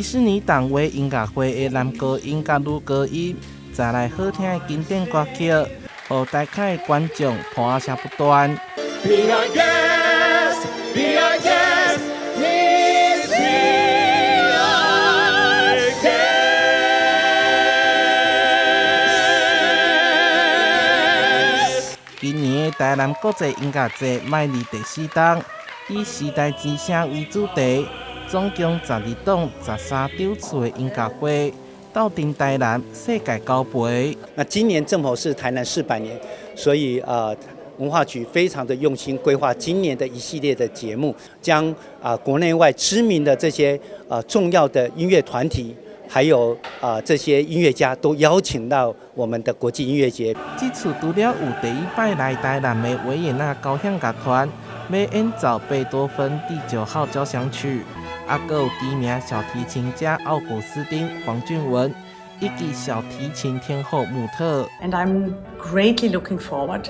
迪士尼動畫音樂會的男高音佮女高音，帶來好聽的經典歌曲，予台下的觀眾拍聲不斷。 Be our guest, be our guest, please be our guest。今年的台南國際音樂節邁入第四冬，以時代之聲為主題，總共12檔13場次的音樂會，鬥陣台南世界交陪。那今年正好是台南400年，所以文化局非常的用心規劃今年的一系列的節目，將國內外知名的這些重要的音樂團體，還有這些音樂家都邀請到我們的國際音樂節。這次除了有第一擺來台南的維也納交響樂團，欲演奏貝多芬第九號交響曲，猶閣有知名小提琴家奧古斯丁、黃俊文，以及小提琴天后穆特。 And I'm greatly looking forward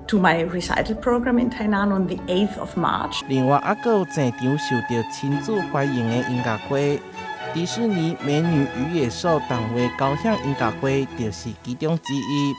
to my recital program in Tainan on the 8th of March。另外，猶閣有鄭場受到親子歡迎的音樂會，迪士尼《美女與野獸》動畫交響音樂會就是其中之一，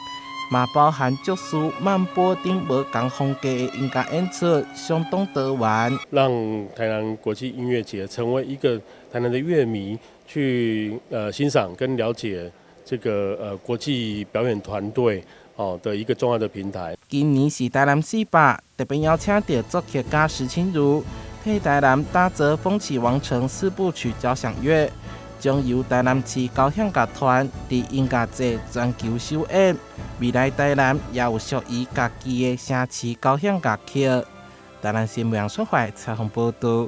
嘛包含爵士、曼波等無仝風格的音樂演出，相當多元。讓台南國際音樂節成為一個台南的樂迷去欣賞跟了解這個國際表演團隊哦的一個重要的平台。今年是台南400，特別邀請到作曲家石青如替台南打造《風起王城》四部曲交響樂，將由台南市交響樂團佇音樂節全球首演。未來台南也有屬於家己的城市交響樂曲。台南新聞出發採訪報道。